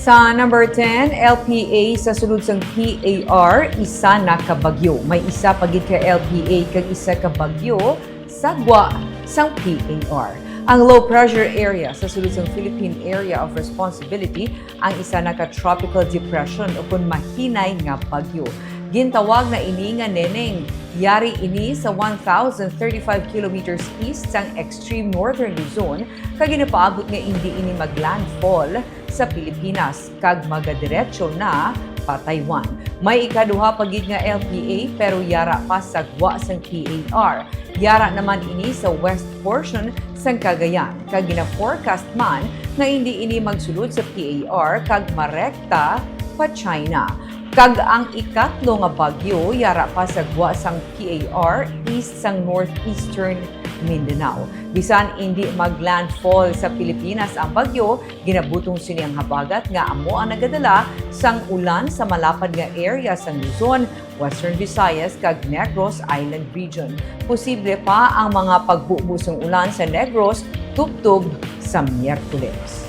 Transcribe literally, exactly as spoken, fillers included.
Sa number ten, L P A sa sulod sang P A R, isa na ka bagyo. May isa pa gid ka L P A kag isa ka bagyo sa gwa sang P A R. Ang low pressure area sa sulod sang Philippine Area of Responsibility ang isa na ka tropical depression ukon mahinay nga bagyo. Gintawag na ini nga Neneng. Yari ini sa one thousand thirty-five kilometers east sang extreme northern Luzon, kag ginapaabot nga indi ini maglandfall sa Pilipinas kag magadiretso na pa Taiwan. May ikaduha pa gid nga L P A, pero yara pa sa gwa sang P A R. Yara naman ini sa west portion sang Cagayan, kag gina-forecast man nga indi ini magsulod sa P A R kag marekta pa China. Kag ang ikatlo nga bagyo yara pa sa gwa sang P A R east sang northeastern Mindanao. Bisan indi maglandfall sa Pilipinas ang bagyo, ginabutong sini ang habagat nga amo ang nagadala sang ulan sa malapad nga area sang Luzon, Western Visayas, kag Negros Island Region. Posible pa ang mga pagbubo sang ulan sa Negros tubtob sa Miyerkules.